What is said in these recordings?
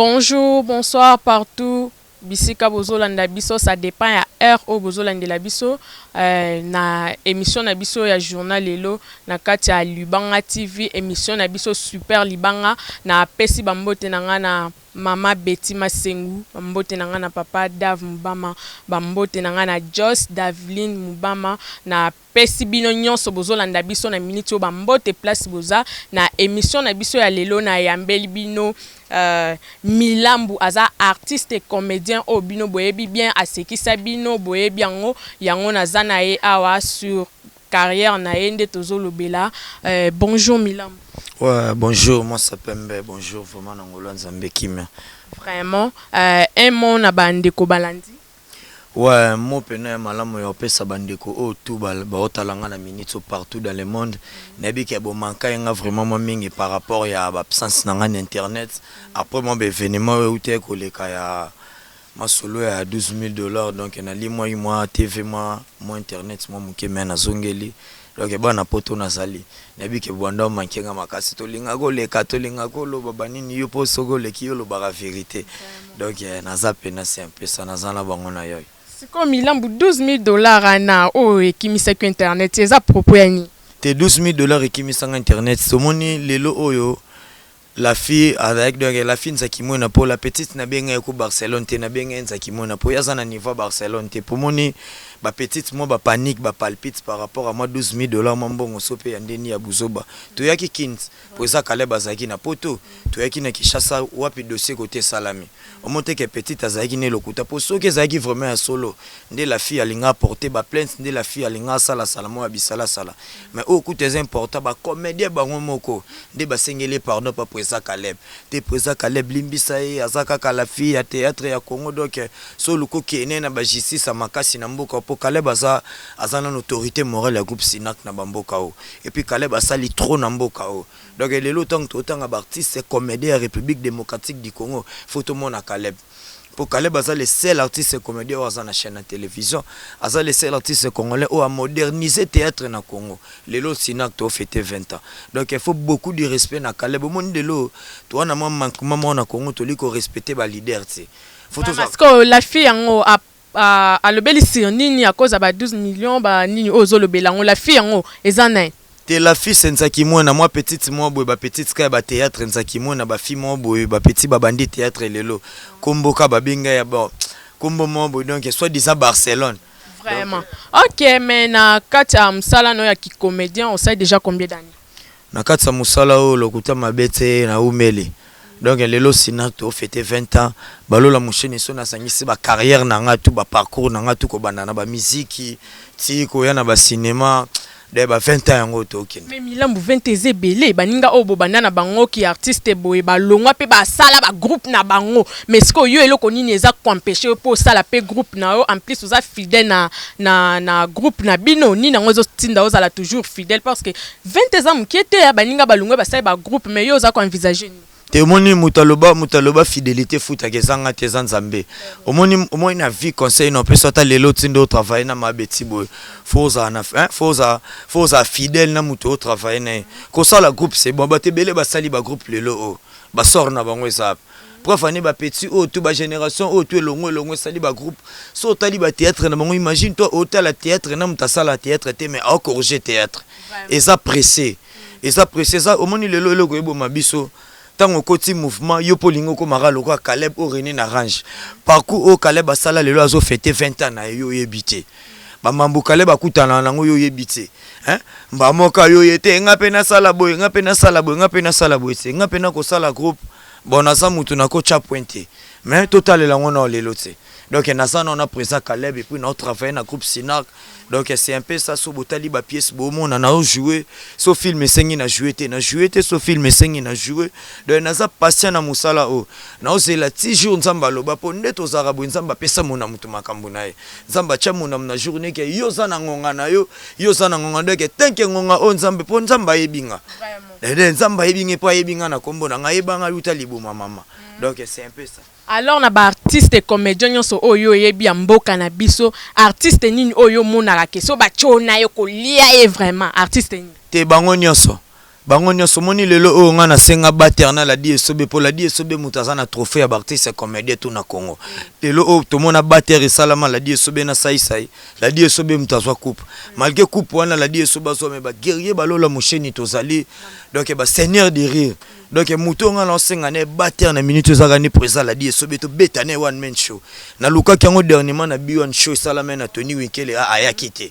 Bonjour, bonsoir partout bisika bozolanda biso, ça dépend ya heure oyo bozolandela biso na émission na biso ya journal lelo na kati ya Libanga TV, émission na biso Super Libanga. Napesi bambote na nga na mama Betty Masengu, bambote na nga na papa Dave Mubama, bambote na nga na Jos Daveline Mubama. Na pesi bino nyonso bozolanda biso na miniti oyo bambote place boza. Na émission na biso ya lelo, nayambeli bino Milambu. Aza artiste et comédien oyo bino boyebi bien, asekisa bino, boyebi yango. Yango naza na ye awa sur carrière na ye nde tozolobela. Bonjour Milambu. Ouais, bonjour, moi c'est Pembe, bonjour vraiment na ngolo Nzambe kimia. Vraiment, un mot na bandeko balandi. Ouais, mo pena ya malamu ya opesa bandeko oyo tu baotala nga na minute so partout dans le monde. Nayebi ke bomanka ye nga vraiment mwa mingi par rapport ya baabsence na nga na internet. Après mwa baévénement oyo euti koleka ya masolo ya 12 000 $, donc nalimwaki mwa TV, mwa internet mwa moke, me nazongeli. Donc bana Poto nazali, nayebi ke bwanda omanke nga makasi. Tolinga koleka, tolinga koloba banini yo, mpo soki oleki yo olobaka vérité. Donc naza pena, c'est un peu ça, naza na bango na yoyo. Sikoyo Milambu, 12 000 $ ana oyo ekimisaki internet, eza propos ya nini? Te, 12 000 $ ekimisanga internet, tomoni lelo oyo la fille azalaki, donc la fille Nzaki Mwena, mpo la petite nabenga ye ko Barcelone te, nabenga ye Nzaki Mwena mpo ye aza na niveau ya Barcelone te. Po moni bapetite mwa bapanique, bapalpite par rapport à mwa 12 000 $, mwa mbongo so mpe ya ndeni ya buzoba. Toyaki Kint po eza Kaleb azalaki na Poto, toyaki na Kinshasa wapi dossier kote esalami. Omoni te ke petite azalaki ne lokuta, mpo soki ezalaki vraiment ya solo nde la fille alinga aporte baplainte, nde la fille alinga asalasala mwa ya bisalasala. Mais oyo kuta eza important, bacomédien bango moko nde basengeli pardon pa président Caleb te. Président Caleb, limbisa ye, aza kaka la fille ya théâtre ya Congo. Donc so oluki okende na bajustice ya makasi na mboka, mpo Caleb aza nano autorité morale ya groupe Sinac na bamboka oyo. Et puis Caleb asali trop na mboka oyo. Donc lelo ntango totanga baartiste comédien ya République démocratique du Congo, faut tomona Caleb, mpo Caleb aza le seul artiste comédien oyo aza na chaîne ya télévision, aza le seul artiste congolais oyo amodernise théâtre na Congo. Lelo Sinac tofete 20 ans, donc il faut beaucoup de respect na Caleb. Omoni lelo toza na mwa manquement moko na Congo, toli korespecte baleader te. Parce que la fille yango alobeli sur nini à cause ya ba 12 millions banini oyo ozolobela yango? La fille yango eza nani? Te, la fille c'est Nzaki Mwana, mwa petite mwa boye, bapetite kaka ya bathéâtre. Nzaki Mwana, bafille mwa boye, bapetit babandi théâtre lelo, kombo ka babenga ya bon kombo mwa boye, donc soit disant Barcelone. Vraiment, ok. Mais na kati ya mosala no ya kicomédien, osali déjà combien d'années? Na kati ya mosala oyo, lokuta mabe te, naumeli. Donc lelo Sina tofete 20 ans. Balola mosheni so nasangisi bacarrière na nga tu, baparcours na nga tu, kobanda na bamiziki ti koya na bacinéma, de ba 20 ans yango tokende. Mais Milambu, 20 eza ebele. Baninga oyo bobanda na bango ki artiste boye balongwa mpe basala bagroupe na bango, mais sikoyo yo, eloko nini eza koempêche yo mpo osala mpe groupe na yo? En plus oza fidèle na groupe na bino. Nini yango ezotinda ozala toujours fidèle? Parce que 20 eza moke te ya baninga balongwa basali bagroupe, mais yo oza koenvisage nini? Te, omoni, moto aloba fidélité futaka, ezanga te, eza Nzambe. Omoni, omoni na vie, conseil na opesa ata lelo, ti nde otravaille na mabeti boye, faut ozala na, faut ozala fidèle na moto otravaille na ye. Kosala groupe, c'est bon, bato ebele basali bagroupe lelo oyo basort na bango eza preuve ane. Bapeti oyo to bagénération oyo to elongo elongo esali bagroupe, so otali bathéâtre na bango, imagine toi otala théâtre na moto asala théâtre te, mais aocorrige théâtre, eza pressé, eza pressé, eza. Omoni lelo eloko eboma biso, ntango okoti mouvement yo mpo olingi okomaka lokola Caleb oyo René na range, parcours oyo Caleb asala, lelo azofete 20 ans na ye, yo oyebi te bamambo Caleb akutana nango, yo oyebi te mbamoka yo ye te. Nga mpe nasala boye, nga mpe nasala boye, nga mpe nasala boye te, nga mpe nakosala groupe. Bon, naza mutu nakotya point te, mais totalela yango na lelo te. Donc naza na président Caleb et puis naotravaille na groupe Sinac. Donc c'est un peu ça. So botali bapièce, bomona naojouer, so film esengi na jouer te, na jouer te, so film esengi na jouer. Donc naza patient na mosala oyo, naozela ti jour Nzambe aloba, mpo nde tozalaka boye. Nzambe apesa mona moto makambo na ye, Nzambe atya monamu na jour neke yo oza na ngonga na yo, yo oza na ngonga. Donc tenke ngonga oyo Nzambe, mpo Nzambe ayebi nga, Nzambe ayebi nga, mpo ayebi nga na nkombo na nga, ayeba nga yuta liboma mama. Donc c'est un peu ça. Alors na baartiste comédien nyonso oyo oyebi ya mboka na biso, artiste nini oyo omonaka ke so batio na ye kolia ye vraiment? Artiste nini? Te, bango nyonso. Bango nyonso, omoni lelo oyo ngai nasenga bater na Ladi Esobe, mpo Ladi Esobe moto aza na trophée ya baartiste comédien tout na Congo. Lelo oyo tomona bater esalama, Ladi Esobe na Saisai, Ladi Esobe moto azwa coupe. Malgré coupe wana Ladi Esobe azwa, mais baguerrier balola mosheni tozali, donc baseigneur de rire. Donc moto oyo ngai naosenga na bater na minute ezalaka ni président Ladi Esobe, tobeta na one man show. Nalukaki yango dernièrement na B1 show esalama na Tony Winkele, ayaki te.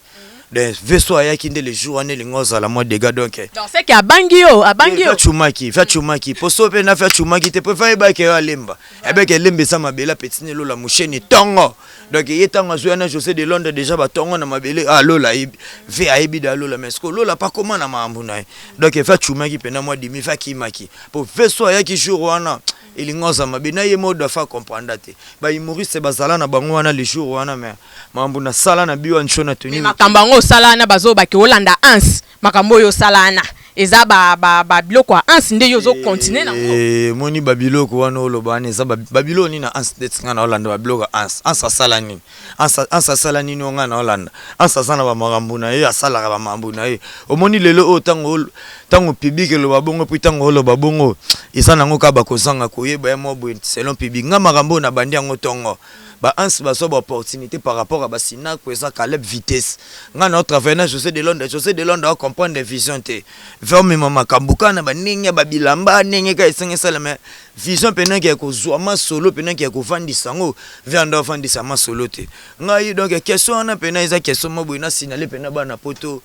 Donc veso ayaki nde le jour wana elingi ozala mwa dégâts, donc. Donc c'est que abangi yo, abangi yo. Chumaki fa chumaki poso mpe na fa chumaki te, po fa yebaki yo alemba, ayebaki elemba eza mabele apetini Lola Mosheni ntongo. Donc ye ntango azwi wana José de Londres déjà batongo na mabele, ah, Lola ayebi ve, ayebi da Lola, mais siko Lola pa koma na makambo na ye. Donc fa chumaki mpena mwa dimi, fa kimaki po veso ayaki jour wana elingi ozala mabe na ye modo afa comprendre te. Bahumoriste bazala na bango wana le jour wana, mais makambo nasala na biwa nsho na Toni. Makambo yango osala wana, bazobaki olanda anse. Makambo oyo osala wana eza babiloko ya anse nde yo ozocontinue nango. Moni babiloko wana oloba wana eza babiloko nini na anse? Ndeti nga na olanda babiloko ya anse, anse asala nini? Anse asala nini oyo nga na olanda? Anse aza na bamakambo na ye, asalaka bamakambo na ye. Omoni lelo oyo ntango public eloba bongo, mpo ntango oloba bongo eza nango kaka bakozanga koyeba ye mwa boye selon public. Nga makambo oyo nabandi yango ntongo, baanse bazwa baopportunité par rapport à basinako eza Caleb Vitesse. Ngai na otravaille na José de Londres, José de Londres acomprendre vision te, ve omema makambo kaka na bandenge ya babilamba, ndenge kaka esenge esala, mais vision mpenaki ya kozwa masolo, mpenaki ya kovandisa yango, ve anda ovandisa masolo te ngai. Donc question wana mpena eza question mo boye nasinale mpena bana poto.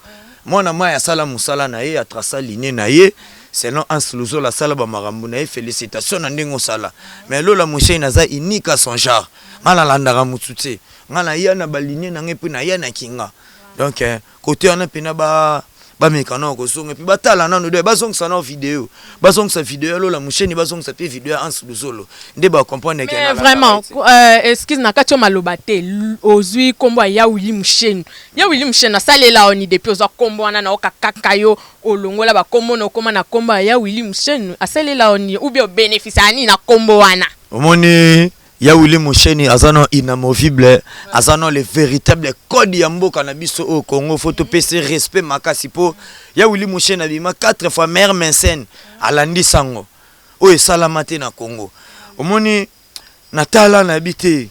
Mwana mai asala mosala na ye, atraça ligne na ye selon Hans Luzola, asala bamakambo na ye. Félicitation na ndenge osala, mais Lola Mosheni aza unique à son genre. Ngai nalandaka motu te, ngai naya na baligne na ngai mpe naya na kinga. Donc côté wana mpena bameka nao kozonga et puis batala nano do bazongisa nao video, bazongisa video ya Lola Mosheni, bazongisa mpe video ya Hans Luzolo nde bacomprendre. Mais vraiment, excuse na kati yo maloba te, ozwi nkombo ya Yawili Musheni. Yawili Musheni asalela oni depuis ozwa nkombo wana na oka kaka yo olongola bakombo na okóma na nkombo ya Yawili Musheni, asalela oni ou bien obénéficie nini na nkombo wana? Omoni, Yawili Mosheni aza no inamovible, aza no le véritable code ya mboka na biso oyo Congo. Faut topesa respect makasi mpo Yawili Mosheni abima 4 fois meilleur mécène, alandi sango oyo esalama te na Congo. Omoni, natala nayebi te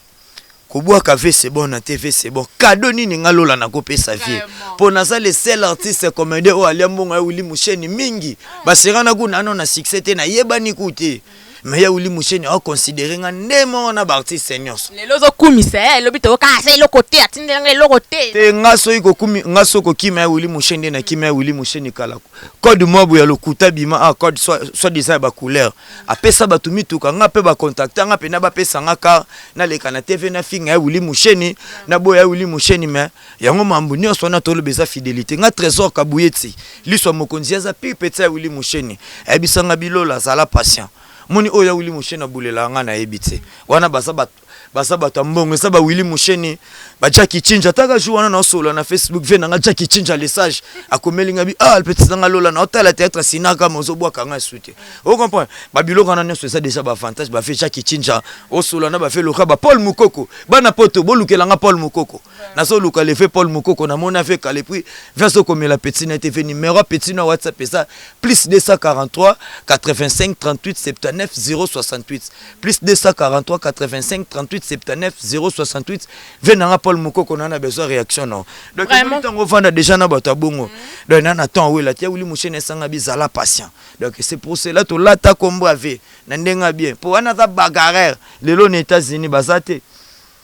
kobwaka ve c'est bon na TV, c'est bon. Cadeau nini nga Lola nakopesa vie? Mpo naza le seul artiste comédien oyo alia mbongo ya Wili Musheni mingi. Baserana kuna ano na succès te, nayebani ku te, mais ya Wili Musheni aconsidéré nga nde moko na baartiste nyonso. Lelo ozokumisa ye, elobi toyoka asa eloko te, atindelanga eloko te. Te, nga soki kokumi nga soki kokima ya Wili Musheni nde nakima ya Wili Musheni kala. Code mwa boye ya lokuta bima, ah, code soit disant ya bacouleur, apesa bato mituka, nga mpe bacontacte nga mpena, bapesa nga car naleka na TV, nafinga ya Wili Musheni, naboya ya Wili Musheni. Mais yango mambo nyonso wana toloba eza fidélité. Nga Trésor Kabuyeti, liso ya mokonzi, aza pire petit ya Wili Musheni, ayebisanga bilola azala patient. Moni oyo ya Wili Musheni abulelaka nga, nayebi te wana baza bato, baza bato ya mbongo, eza bawili Musheni, bajaki Chinja. Taka jour wana naosolola na Facebook, ve nanga Jaki Chinja le sage akomeli nga bi: "Ah, petit nanga Lola, naotala théâtre sinaka ma ozobwaka nga esu te." Ocomprendre, babiloko wana nyonso eza déjà baavantage. Bafe Jaki Chinja osola na bafe loka ba Paul Mukoko, bana poto bolukelanga Paul Mukoko, nazoluka lefe Paul Mukoko, namoni ave kala. Et puis ve azokomela petit na TV, numéro ya petit na WhatsApp eza plus 243 85 38 79 068, plus 243 85 38 79 068. Ve nanga Paul Mokoko na na besoin réaction non. Donc ntango ovanda déjà na bato ya bongo, donc na temps awela tia Wili Moshene esanga bizala patient. Donc c'est pour cela tolata kombo ave na ndenge ya bien, mpo wana aza bagarreur lelo na États-Unis baza te.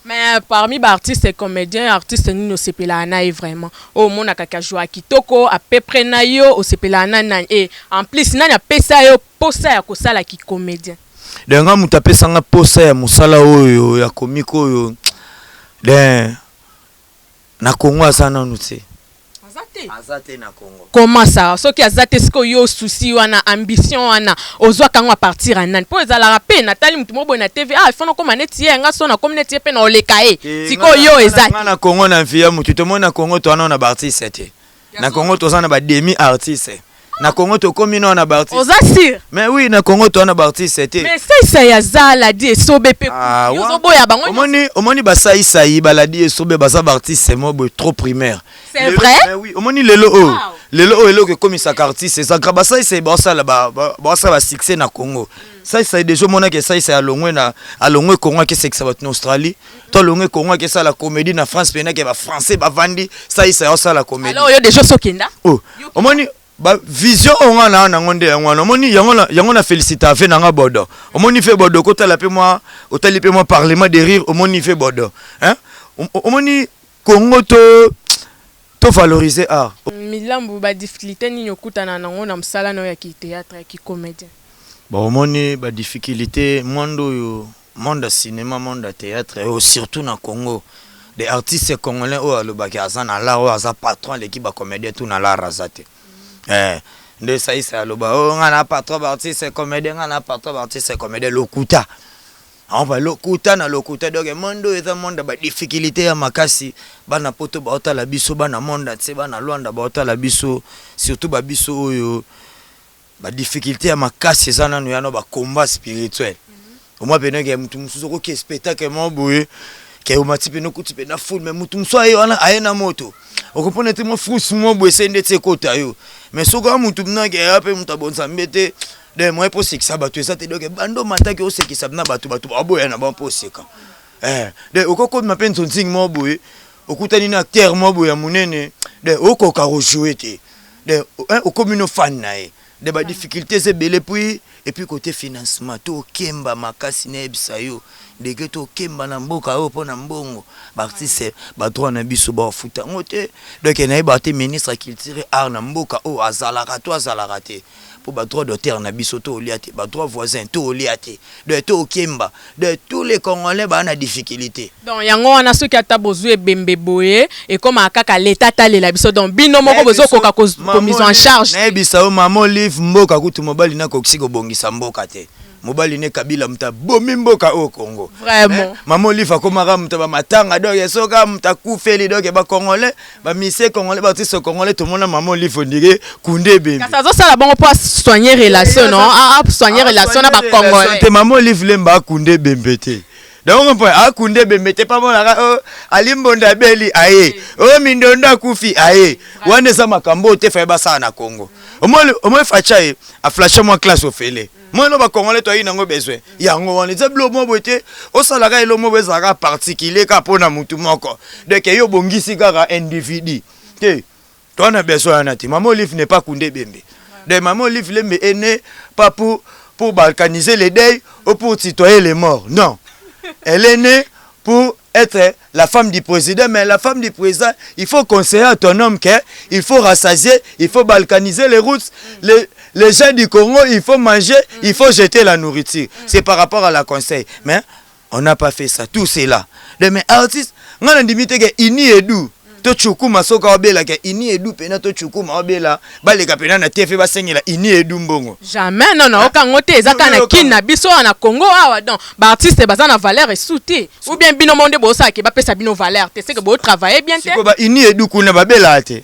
Mais parmi baartiste et comédien, artiste nini osepelaka na ye vraiment, oyo omonaka ka joie kitoko à peu près na yo, osepelaka na nani? Et en plus, nani apesa yo posa ya kosala comédien? Donc nga moto apesanga posa ya mosala oyo ya comique oyo de na Congo aza nanu te. Aza te? Aza te na Congo. Comment ça? Soki aza te, sikoyo yo souci wana, ambition wana ozwaka yango à partir ya nani? Mpo ezalaka mpe natali motu moko boye na TV, ah, ifo nakóma neti ye, nga so nakomi neti ye mpe na oleka ye. Sikoyo yo eza Nga na Congo na mvia motu tomoni na Congo, towana na baartiste te. Na Congo toza na bademi artiste, na Congo tokómi nao na baartiste. Oza sûr? Mais oui, na Congo toza na baartiste te. Mais Saisai aza, Ladi Esobe mpe. Ah, yo ozoboya bango nyonso? Omoni basaisai, baladi Esobe, baza baartiste mo boye trop primaire. C'est vrai? Mais oui, omoni lelo oyo. Lelo oyo eloko ekomisaka artiste eza grave. Basalisa, baosala baosala basuccès na Congo. Salisa déjà, omonaki esalisa alongwe na alongwe Congo, akesekisa bato na Australie, to alongwe Congo, akesala comédie na France, mpenake Bafrançais bavandi, salisa ya osala comédie. Alors oyo déjà osokenda. Oh, omoni bavision oyo nga na nango nde yango wana. Omoni yango na félicité ave nanga bodo. Omoni fe bodo kotala mpe mwa otali mpe mwa parlement de rire. Omoni fe bodo, hein? Omoni Congo to valoriser art. Milambo, badifficulté nini okutana nango na mosala na oyo ya kithéâtre, ya kicomédien? Bon, omoni badifficulté, monde oyo, monde ya cinéma, monde ya théâtre oyo, surtout na Congo, des artistes congolais oyo alobaki aza na l'art, oyo aza patron aleki bacomédien tout na l'art, aza te. Nde saisa aloba oyo nga na patron baartiste comédien, nga na patron baartiste comédien, lokuta. Enfin, lokuta na lokuta. Donc monde oyo eza monde ya badifficulté ya makasi. Bana Poto baotala biso, bana monde entier, bana Lwanda baotala biso, surtout babiso oyo badifficulté ya makasi eza nano yana bacombat spirituel. Omwa pene mutu mosusu okoki spectacle moko boye ke omati pene, okuti pena foule, mais mutu mosusu aye wana, aye na moto, okopona ete mwa fruits mwa boye ese ndeti ekota yo. Mais soki awa mutu mnake aya mpe mutu abonzambe te, de moye mpo osekisa bato eza te. Donc bando omataki osekisa na bato, bato baboya na bango mpo oseka. De okokoma mpe nzonzingi moko boye, okutani na acteur moko boye ya monene, de okoka kojouer te, de okomi no fan na ye. De badifficulté eza ebele. Puis et puis côté financement, tokemba makasi. Nayebisa yo ndenge tokemba na mboka oyo mpo na mbongo. Baartiste, badroit na biso bafuta yango te. Donc nayebaka te ministre ya culture, art na mboka oyo azalaka to azalaka te, mpo badroit d'auteur na biso tolia te, badroit voisin tolia te. Donc tokemba. Donc tous les Congolais baa na difficulté. Donc yango wana, soki ata bozwi ebembe boye, ekomaka kaka leta atalela biso. Donc bino moko bozokoka komise en charge. Nayebisa yo, mama Olive, mboka kutu mobali nakokisi kobongisa mboka te. Mobali ne Kabila, moto abomi mboka oyo Congo. Vraiment. Mama Olive akomaka moto bamatanga. Donc soki moto akufeli, donc Bacongolais, bamusicien congolais, baartiste congolais, tomona mama Olive on dirait kunde ebembe. Kasi azosala bongo mpo asoigner relation, non, asoigner relation na Bacongolais. Te, mama Olive Lemba akunde ebembe te. Donc mpo akunde ebembe te, pamonaka oh, alimbonda abeli aye, o mindondo akufi aye, wana eza makambo oyo te faye basala na Congo. Omoi facha ye aflashe mwa classe ofele moi no Bacongolais toyei nango besoin yango wana. Eza bilo moko boye te, osalaka elo moko ezalaka particulier kaka mpona mutu moko. Donc yo obongisi kaka individu te, towana besoin wana te. Mama Olive n'est pas kunde ebembe. Donc mama Olive Lembe est née pas pour balkaniser les deuils ou pour tutoyer les morts, non. Elle est née pour être la femme du président. Mais la femme du président, il faut conseiller à ton homme que il faut rassasier, il faut balkaniser les routes. Les gens du Congo, il faut manger, il faut jeter la nourriture. C'est par rapport à la conseil. Mais on n'a pas fait ça. Tout cela. Mais artiste, on a dit que ini edu. To chukuma soka obela ke ini edu pena to chukuma obela baleka pena na TV, basengela ini edu mbongo. Jamais, non, non, okango te. Eza kaka na Kini na biso awa, na Congo awa. Donc baartiste baza na valeur esu te, ou bien bino mo nde bosalaki bapesa bino valeur te, c'est que botravaille bien te. Sikoyo ba ini edu kuna babelaka te,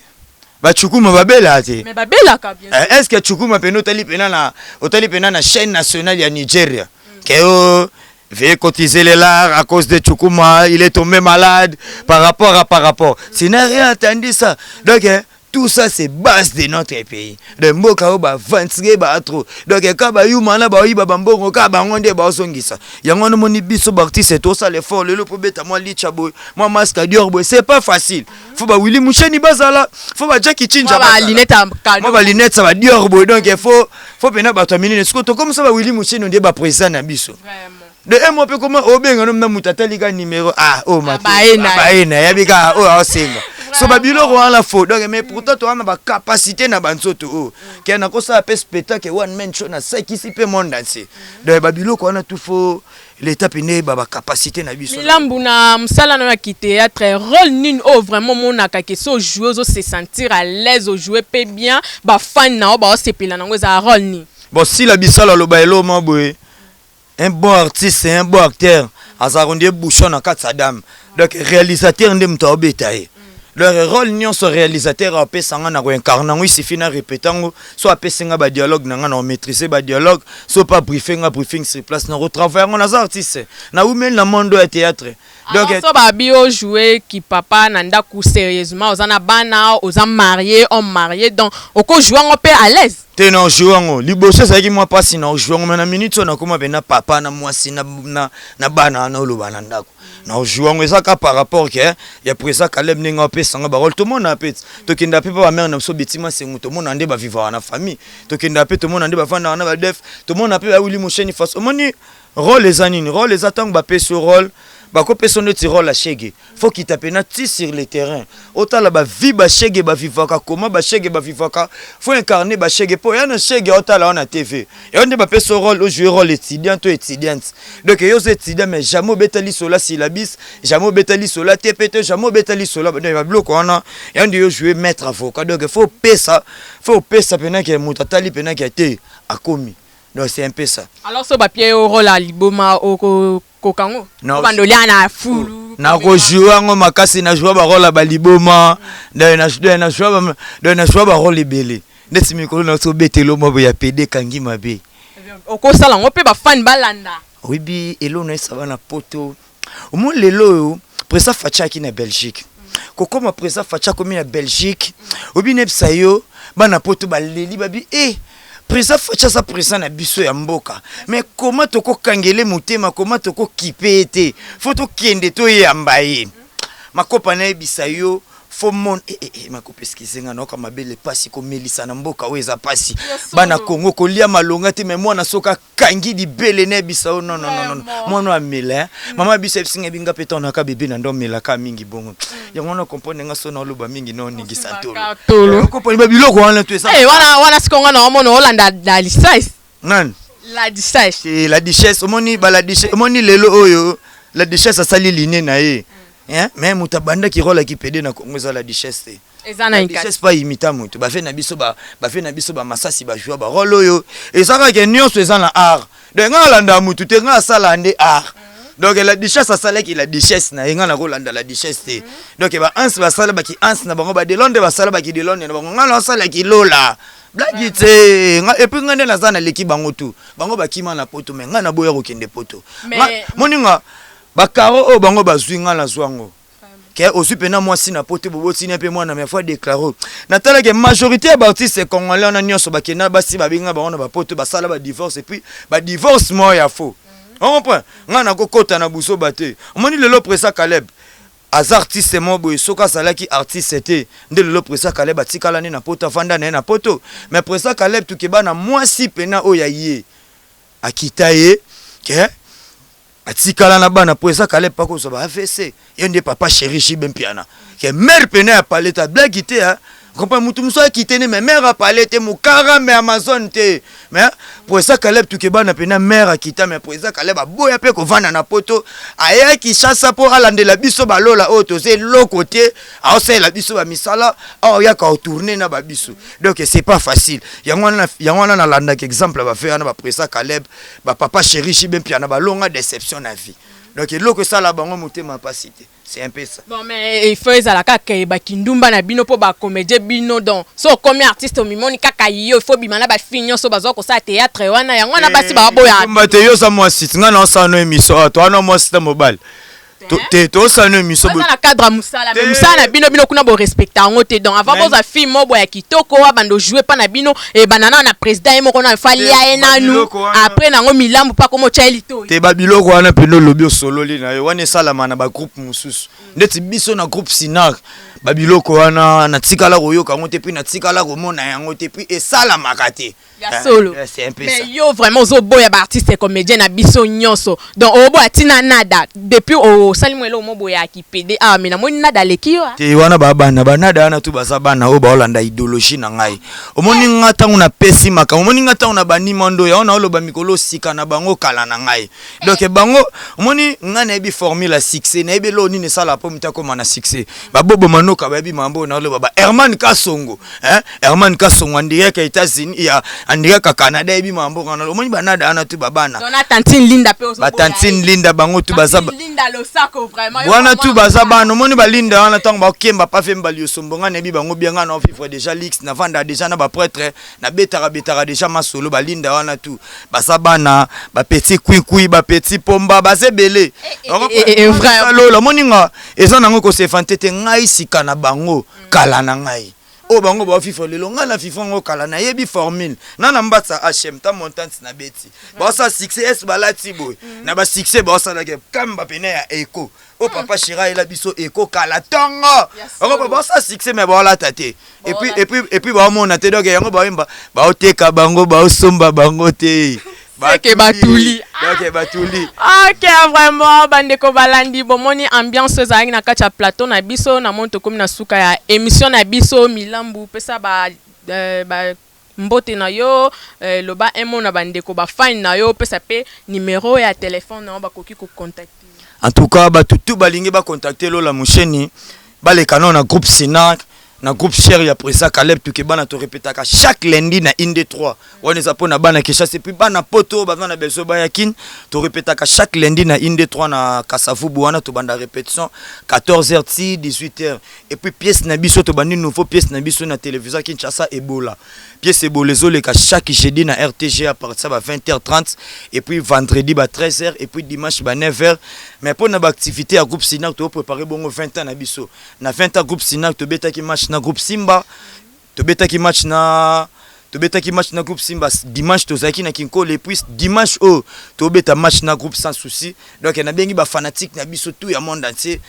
bacukuma babelaka te. Mais babelaka bien. Est ce que Chukuma pena otali pena na chaîne nationale ya Nigeria ke o veuillez cotiser les l'art à cause de Chukuma, il est tombé malade par rapport. Tu n'as rien entendu ça. Donc hein, tout ça c'est base de notre pays. Donc mboka oyo bavantire ba trop. Donc ka bayuma na bayiba bambongo ka bango nde baozongisa. Yango wana omoni biso baartiste tosala effort lelo po beta mwa licha boye, mwa masque Dior boye, c'est pas facile. Faut ba Willy Musheni bazala, faut ba Jackie Chinja mwa bazala. Balinete ya mwa cadeau. Balinete ya badior boye. Donc il faut pena bato ya minene. Sikoyo tokomisa ba Willy Musheni nde baprésident na biso. Vraiment. De un mois mpe koma obenga no na moto atali ka numéro, ah oyo. Abaye na ye. Abaye na yabi kaka oyo aosenga so babiloko wana faux. Donc mais pourtant toza na bacapacité na banzoto oyo ke nakosala mpe spectacle one man show, nasekisi mpe monde entier. Donc babiloko wana tout, faut l'état mpe nde bacapacité na biso. Milambu, na mosala na yo ya kithéâtre, rôle nini oyo vraiment omonaka ke so ojoue, ozo se sentir à l'aise, ojoue mpe bien, bafani na yo baosepela nango, ezala rôle nini? Bon, sila bisalo aloba eloko boye: un bon artiste, un bon acteur azalaka nde bouchon na kati ya dame. Donc réalisateur nde moto aobeta ye. Donc rôle nyonso réalisateur apesa nga na koincarne yango, isifi na répéte yango. So apesi nga badialogue na nga, na komaîtrise badialogue. So pa briefe nga, briefing sur place, na kotravaille yango. Naza artiste, nawumeli na monde ya théâtre. Donc so babi ojouer ki papa na ndako sérieusement, oza na bana, oza marié, homme marié, donc okojouer yango mpe à l'aise? Te, na ojouer yango. Liboso ezalaki mwa mpasi na ojouer yango, mais na minute oyo nakóma mpena papa na mwasi na bana wana, oloba na ndako na ojouer yango. Eza ka par rapport ke ya président Caleb, ndenge apesanga barôle. Tomona mpe, tokenda mpe mpa bamare na biso Betima Sengu, tomona nde bavivaka na famille, tokenda mpe tomona nde bavandaka na badef, tomona mpe bawili mosheni face. Omoni rôle eza nini? Rôle eza ntango bapesi yo rôle, bakopesa neti rôle ya shege, faut kita mpena ti sur le terrain, otala bavie bashege bavivaka, koma bashege bavivaka, faut incarner bashege mpo ya na shege otala wana TV. Yo nde bapesa rôle, ojouer rôle étudiant to étudiante. Donc yo oza étudiant, mais jamais obeta lisolo syllabus, jamais obeta lisolo TP te, jamais obeta lisolo babiloko wana. Ya nde yo jouer maître avocat, donc faut opesa mpena ke moto atali mpena ke te akomi. Donc c'est un peu ça. Alors so bapie yo rôle ya liboma, okokango obanda olia na fulu? Nakojouer yango makasi. Najouer barôle ya baliboma, donc najouer barôle ebele. Ndeti mikolo na so obetela mwa boye ya pede ekangi mabe. Okosala yango mpe bafani balanda. Oyebi eloko nayesaba na Poto, omoni lelo oyo président Fatshi aki na Belgique, kokóma président Fatshi akomi na Belgique, oyebi nayebisa yo, bana Poto baleli, babi e président Fatshi aza président na biso ya mboka, mais koma tokokangele motema, koma tokokipe ye te, faut tokende toyamba ye. Makopa nayebisa yo, faut mon eh, eh, eh, makopa, excuse nga, naoka mabele pasi komelisa na mboka oyo eza pasi. Bana Kongo kolia malonga te, mais mwana soki akangi libele, nayebisa yo, non, non, non, mwana oyo amela. Mama biso ayebisinga binga mpe ntango bebe na ndo amelaka mingi bongo. Yango wana comprendre nga, so naoloba mingi, naoningisa ntolo, comprendre babiloko wana to eza. Wana sikoyo nga na omona olanda la duchesse. Nani? La duchesse. La duchesse, omoni ba la duchesse, omoni lelo oyo la duchesse asali line na ye, mais moto abandaki rôle aki pédé na Congo eza la duchesse te. Eza na duchesse pa imita moto. Bafe na biso, bafe na biso bamasasi bajouer barôle oyo eza kaka nyonso eza na art. Donc nga alandaka motu te, nga asala nde art. Donc la duchesse asalaki la duchesse na ye, nga nakolanda la duchesse te. Donc ba anse basala baki anse na bango, badelonde basala baki delonde na bango, nga naosalaki lola blaki te. Et puis nga nde naza naleki bango tu. Bango bakima na Poto, mais nga naboya kokende Poto. Moninga bakaro oyo bango bazwi, nga nazwa yango ke ozwi mpena mwasi na Poto, bobotini mpe mwana, mais faut déclarer. Natalaki majorité ya baartiste congolais wana nyonso bakenda, basi babenga bango na bapoto, basala badivorce, et puis badivorce moko ya faux. On comprend, ngai nakokɔta na busoba te. Omoni lelo presa Caleb aza artiste moko boye, soki azalaki artiste te nde lelo presa Caleb atikala nde na Poto, afanda na ye na Poto. Mais presa Caleb tukeba na mwasi mpena oyo ya ye akita ye ke atikala na bana, po eza Caleb mpa kozwa ba AVC. Ye nde papa chéri Jibe Mpiana, ke mare pene ya pale te, ablaki te, comprend mutu mosusu akite ne, mais mare apale te, mokara me Amazon te. Mais po eza Caleb tukebana mpena, mare akita, mais po eza Caleb aboya mpe kovanda na Poto, aya Kinshasa mpo alandela biso balola oyo toza eloko te, aosalela biso bamisala awa, oyaka otourner na babiso. Donc c'est pas facile. Yango wana nalandaka exemple ya bafe wana, bapresa Caleb, bapapa chéri Jibe Mpiana, balonga déception na vie. Donc eloko esala bango motema mpasi te, c'est un peu ça. Bon, mais il faut ezala kaka bakindumba na bino mpo bacomédie bino. Donc so okomi artiste, omimoni kaka yo, il faut bima na bafille nyonso bazwa kosala théâtre wana. Yango wana basi baboya. Te, yo oza mwasi, ngai na osala no émission awa, towana mwasi te, mobali te, tosala no émission. Baza na cadre ya mosala, mais mosala na bino, bino kuna borespecte yango te. Donc avant bozwa fille mo boya kitoko wa bando jouer mpa na bino, ebanda nano na président ye moko nano, falia ye nanu, après nango milambu mpa komo otya ye litoi. Te, babiloko wana mpena olobi, osololi na yo wana, esalama na bagroupe mosusu. Ndeti biso na groupe Sinar, babiloko wana natikala koyoka yango te, mpe natikala komona yango te, mpe esalamaka te. Ya solo. C'est un peu mais yo vraiment ozoboya baartiste comédien na biso nyonso. Donc oboya ntina nada depuis osali mo eloko moboyaki pede awa, mais namoni nada aleki yo. Te, wana babana banada wana tu baza bana oyo baolanda idéologie na ngai. Omoni nga ntango napesi makambo, omoni nga ntango na bandima ndo yango naoloba mikolo sika na bango kala na ngai. Donc bango, omoni ngai nayebi formule ya succès, nayebi eloko nini esala mpo moto akóma na succès. Baboboma no Baoyoka, bayebi mambo naloba. Ba Herman Kasongo, hein? Herman Kasongo en direct ya États-Unis, ya en direct ya Canada, yebi mambo nga naloba. Omoni banada wana tu, babana. Tantine Linda mpe. Batantine Linda, bango tu baza. Linda Losako, vraiment. Wana tu baza bana. Omoni balinda wana, ntango bakemba pa fe mbali osombo, nga nayebi bango bien. Nga na vivre déjà lix, navanda déjà na baprêtre, nabetaka betaka déjà masolo. Balinda wana tu baza bana, bapetit kwikwi, bapetit pomba, baza ebele. Lola, omoni nga eza nango kosefante te. Ngai sika na bango, kala na ngai oyo bango baofifa lelo, ngai na fifa yango kala. Nayebi formule na mbatsa hm ta montante na beti, baosala succès es balati boye na basuccès, baosalaka kamba pene ya eko oyo papa shira ayela biso eko kala ntongo. Oko baosala succès mais baolata te, et puis baomona te. Donc yango baoyemba, baoteka bango, baosomba bango te. Seke batuli. Donc batuli. Ok, vraiment, bandeko balandi, bomoni ambiance ezalaki na kati ya plateau na biso. Namoni tokomi na suka ya émission na biso. Milambu, pesa ba mbote na yo, loba un mot na bandeko bafani na yo, opesa mpe numéro ya telefone na yo, bakoki kocontacte. En tout cas, bato tu balingi bacontacte Lola Musheni, baleka nao na groupe Sinac, na groupe cher ya président Caleb Tuke. Bana, torepetaka chaque lundi na inde 3. Wana eza mpona bana Kinshasa, et puis bana Poto baza na besoin baya Kine. Torepetaka chaque lundi na inde 3 na Kasavubu. Wana tobanda répétition 14h ti 18h. Et puis pièce na biso, tobandi nouveau pièce na biso na télévision Kinshasa, Ebola. Pièce Ebola ezoleka chaque jeudi na RTG à partir ba 20h30, et puis vendredi ba 13h, et puis dimanche ba 9h. Mais mpona baactivité ya groupe Sinac, topréparé bongo 20 ans na biso. Na 20 ans groupe Sinac, tobetaki match na groupe Simba, tobetaki match na groupe Simba. Dimanche tozalaki na Kinkole, et puis dimanche oyo tobeta match na groupe Sans Souci. Donc nabengi bafanatique na biso tout ya monde entier,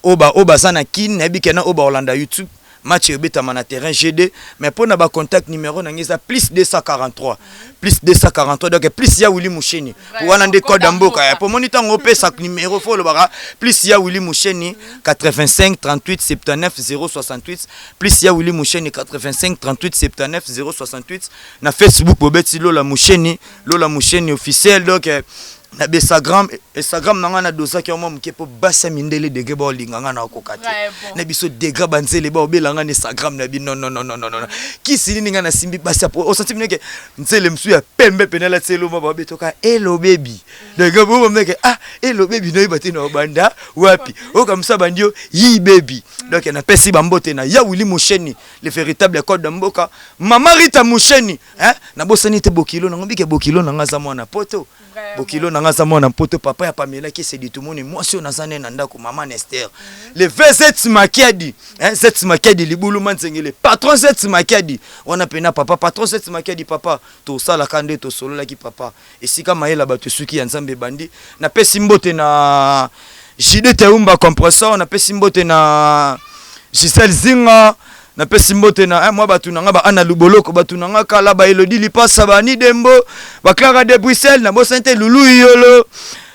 oyo baza na Kine, nayebi ke na oyo baolanda YouTube, match ebetama na terrain GD. Mais mpona bacontact, numéro na ngai eza plus 243, plus 243, donc plus ya Willi Musheni wana nde code ya mboka ya po moni. Ntango opesa numéro, fo olobaka plus ya Willi Musheni 85 38 79 068, plus ya Willi Musheni 85 38 79 068. Na Facebook, bobeti Lola Musheni, Lola Musheni officiel. Donc na Instagram, Instagram na ngai nadosaki yango mwa moke mpo basi ya mindele degre baolinga ngai na okoka te. Na biso degre banzele baobela ngai na Instagram na bi non, non, non, non, non, non. Kisi nini ngai nasimbi? Basi ya osanti mineke nzele mosusu ya pembe pene alati eloma, babetoka elo bebi. Donc bomomeke, ah, elo bebi, noyeba te na obanda wapi oyo mosu abandi yo yi bebi. Donc napesi bambote na ya Willi Musheni, le véritable code ya mboka, mama Rita Musheni, hein? Nabosani te bokilo nango, bike bokilo na nga aza mwana Poto, bokilo na nga aza mwana Poto, papa ya Pamela Kesedi. Tomoni mwasi oyo naza ne na ndako, mama Nester, le V7 Makiadi, hein, 7 Makiadi libulu manzengele, patron 7 Makiadi wana pena, papa patron 7 Makiadi, papa tosalaka nde tosololaki, papa esika mayela bato esuki ya Nzambe ebandi. Napesi mbote na Jide Teumba compressor, napesi mbote na Gisele Zinga, napesi mbote na mwa bato na nga ba Ana Luboloko, bato na nga kala, ba Elodi Lipasa, ba Ani Dembo, ba Clara de Bruxelles. Nabosani te Lulu Iyolo,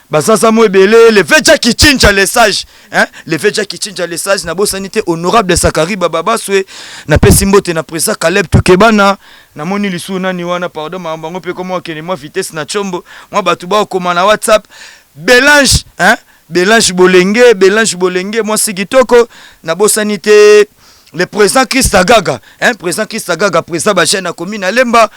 bazaza mo ebele, le vrai Jackie Chinja le sage, hein? Le vrai Jackie Chinja le sage. Nabosani te honorable Sakari Bababaswe. Napesi mbote na président Caleb Tukebana. Namoni lisusu nani wana? Pardon, makambo yango mpe komo akende mwa vitesse na chombo, mwa bato baokoma na WhatsApp. Belange, hein? Belange Bolenge, Belange Bolenge, mwasi kitoko. Nabosani te le président Christa Gaga, hein? Président Christa Gaga, président bajeune ya commune Alemba,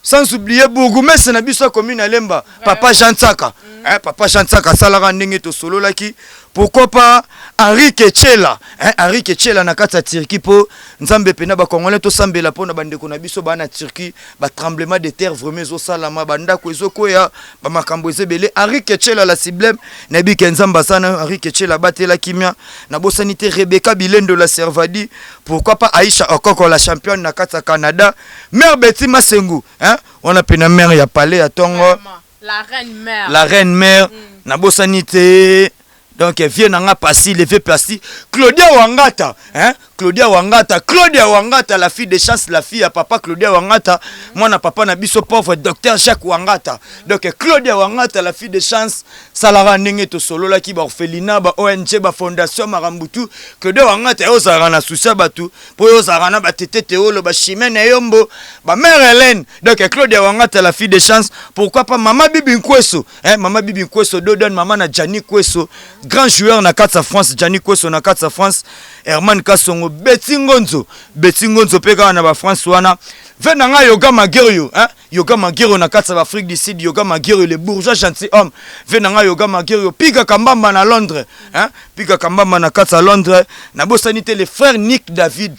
sans oublier bourgmestre na biso ya commune Alemba, papa Jean Tsaka, hein? Papa Jean Tsaka asalaka ndenge tosololaki. Pourquoi pas Henri Ketchela, hein? Henri Ketchela na kati ya Turquie, mpo Nzambe mpena bacongolais tosambela mpo na bandeko na biso baa na Turquie. Batremblement de terre vraiment ezosalama, bandako ezokwea, bamakambo eza ebele. Henri Ketchela la sublime, nayebi ke Nzambe aza na Henri Ketchela, abatela kimia. Nabosani te Rebeka Bilendo la Servadi, pourquoi pas Aisha Okoko la championne na kati ya Canada, mère Beti Masengu, hein? Wana pena mère ya palais ya ntongo. La reine mère. La reine mère. Nabosani te donc vieux na nga Pasi, le vieux Pasi, Claudia Wangata, hein? Claudia Wangata, Claudia Wangata, la fille de chance, la fille ya papa Claudia Wangata, mwana papa na biso pauvre docteur Jacques Wangata. Donc Claudia Wangata, la fille de chance. Salaka ndenge tosololaki, baorphelinat, ba ONG, bafondation, makambo tu. Claude Wangata, yo ozalaka na susi ya bato, mpo oyo ozalaka na batete teolo, bachimene yombo, bamare Hélène. Donc Claude Wangata, la fille de chance. Pourquoi pas mama Bibi Nkweso, eh, mama Bibi Nkweso Dodon, mama na Gianni Kweso, grand joueur na kati ya France, Gianni Kweso na kati ya France, Herman Kasongo, Beti Ngonzo, Beti Ngonzo mpe kaka na bafrance wana. Ve na ngai Yoga Magerio, hein? Yoga Magerio na kati ya baafrique du Sud, Yoga Magerio, le bourgeois gentil homme. Ve na ngai Yoga Magerio, Pika Kambamba na Londres, hein? Pika Kambamba na kati ya Londres. Nabosani te le frère Nick David,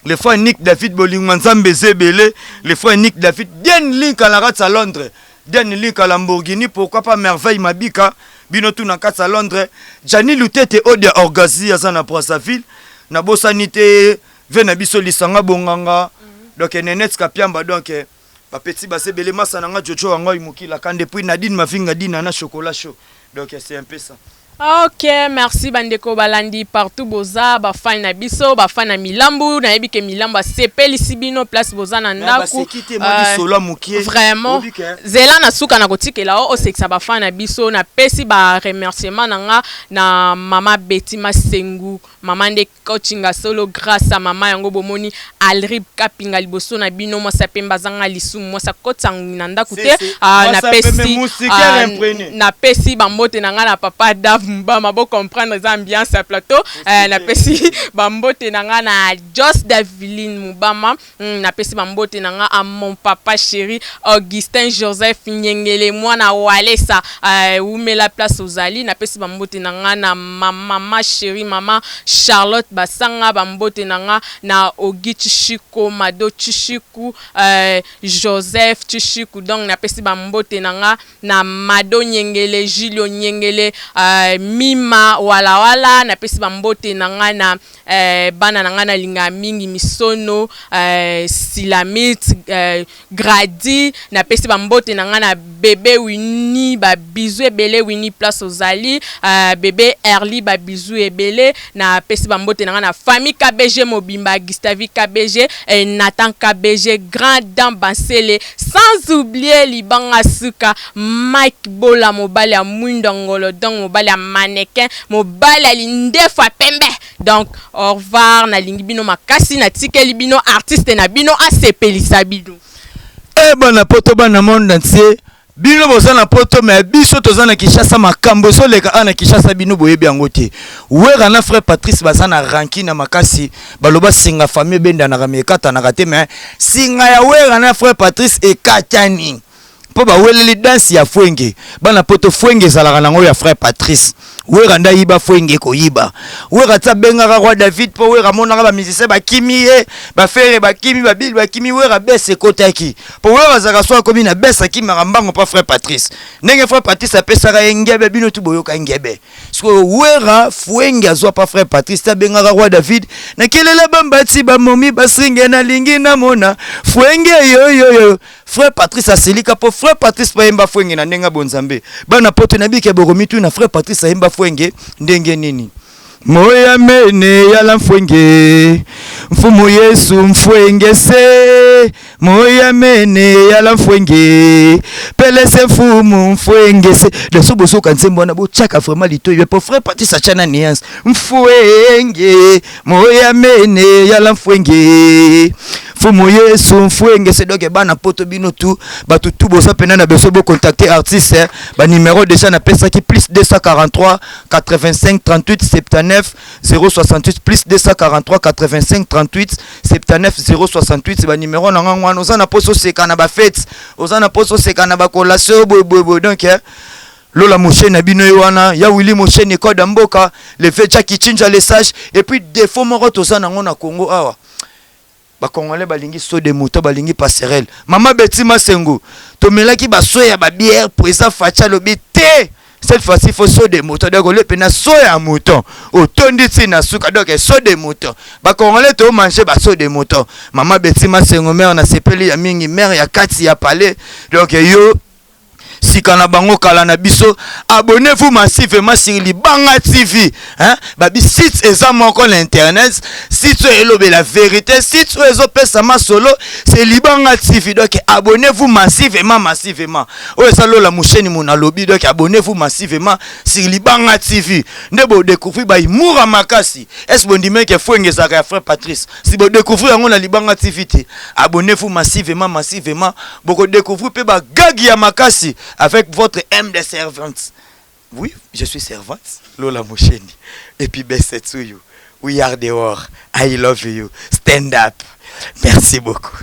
le frère Nick David, bolingo Nzambe eza ebele. Le frère Nick David, Dien Linka na kati ya Londres, Dien Linka Lamborghini. Pourquoi pas Merveille Mabika, bino tu na kati ya Londres. Jani Lutete, Odia Orgazi aza na Brazzaville. Nabosani te ve na biso Lisanga Bonganga, donc Nenet Kapiamba. Donc bapeti baza ebele. Masa na nga Jojo Wango Mokila Kande, puis Nadine Mavinga, Dina na Chocolat Chaud. Donc c'est un peu ça. Ok, merci bandeko balandi partout boza, bafani na biso, bafani na Milambu. Nayebi ke Milambu asepelisi bino place boza na ndako. Solo mokie. Vraiment, zela na suka na kotikela o osekisa bafani na biso. Napesi baremerciement na nga na mama Beti Masengu, mama nde coachinga solo. Grâce à mama yango bomoni Alrib Kapinga liboso na bino, mwasi apemba, azanga lisumu, mwasi akotisa ngungi na ndako te. Napesi bambote na ngai na papa Dave Mbama. Bocomprendre, eza ambiance ya plateau. Napesi bambote na ngai na Jos Daviline Mubama. Napesi bambote na ngai a mon papa chéri Augustin Joseph Nyengele, mwana Walesa, umela place ozali. Napesi bambote na ngai na mama chéri, mama Charlotte Basanga. Bambote na nga na Ogi Chishiko, Mado Chishiku, Joseph Chishiku. Donc napesi bambote na nga na Mado Nyengele, Julio Nyengele, Mima Walawala. Napesi bambote na nga na bana na nga nalinga mingi, Misono, Silamit, Gradi. Napesi bambote na nga na bebe Wini, babizu ebele. Wini, place ozali, bebe Erli, babizu ebele. Napesi bambote na nga na famille KBG mobimba, Gustavi KBG, Nathan KBG, Grand Dam Bansele, sans oublier libanga suka Mike Bola, mobali ya mwindo ngolo, donc mobali ya mannequin, mobali ya lindefu ya pembe. Donc au revoir, nalingi bino makasi. Natikeli bino artiste na bino asepelisa bino. E bana poto, bana monde entier, bino boza na poto, me biso toza na Kinshasa. Makambo ezoleka awa na Kinshasa, bino boyebi yango te. Wera na frère Patrice baza na rancune na makasi. Baloba singa famille ebendanaka, me ekatanaka te. Me singa ya Wera na frère Patrice ekatani mpo baweleli danse ya fwenge. Bana poto, fwenge ezalaka nango ya frère Patrice. Wera nde ayiba fwenge, koyiba Wera ti abengaka roi David, mpo Wera amonaka bamusicien bakimi ye, bafere bakimi, babili bakimi. Wera bese ekotaki, mpo Wera azalaka so akomi na bese, akimaka mbango mpa frère Patrice, ndenge frère Patrice apesaka ye ngebe. Bino tu boyoka ngebe. Sikoyo Wera fwenge azwa pa frère Patrice te, abengaka roi David nakelela bambati bamomi basringe, nalingi namona fwenge yoyoyo. Frère Patrice aselika mpo frère Patrice bayemba fwenge na ndenge ya bonzambe. Bana poto, nabike boromitu na frère Patrice ayemba fwenge ndenge nini? Moya mene yala mfwenge, mfumu Yesu mfwenge se, moya mene yala mfwenge, pelese mfumu mfwenge se. Leso bozoka nzembo wana, botiaka vraiment litoyi mpo frère Patrice atya na nuance. Mfwenge moya mene yala mfwenge, mfumu Yesu mfwenge se. Donc bana poto, bino tu, bato tu boza mpena na besoin, bocontacte artiste. Banimero déjà napesaki: plus 243 85 38 79 068, plus 243 85 38 79 068. Banimero na ngango wana. Oza na mposa oseka na bafete, oza na mposa oseka na bacollation, boyeboyeboye. Donc Lola Mosheni na bino ye wana ya Willi Mosheni, code ya mboka, le fait Jacki Chinja le sage. Et puis défaut moko toza nango na Congo awa, bacongolais balingi saut de mouton, balingi passerelle. Mama Beti Masengo, tomelaki baso ya babière. Président Fatshi alobi te, cette fois-ci faut saut de mouton. Donc ole mpena saut ya mouton, otondi ntina suka. Donc saut de mouton, bacongolais tomange basaut de mouton. Mama Beti Masengo, mare nasepeli ya mingi, mare ya kati ya palais. Donc yo Sika na bango kala na biso. Abonnez-vous massivement sur Libanga TV, hein? Babi site eza moko na internet, site oyo elobela vérité, site oyo ezopesa masolo, c'est Libanga TV. Donc abonnez-vous massivement, massivement. Oyo eza Lola Musheni mona lobi. Donc abonnez-vous massivement sur Libanga TV nde bodécouvrir baimura makasi. Est-ce bondimeke fwenge ezalaka ya frère Patrice? Si bodécouvrir yango na Libanga TV te, abonnez-vous massivement, massivement. Bokodécouvrir mpe bagagi ya makasi avec votre M de servante. Oui, je suis servante Lola Musheni. Et puis best to you, we are the war. I love you. Stand up. Merci beaucoup.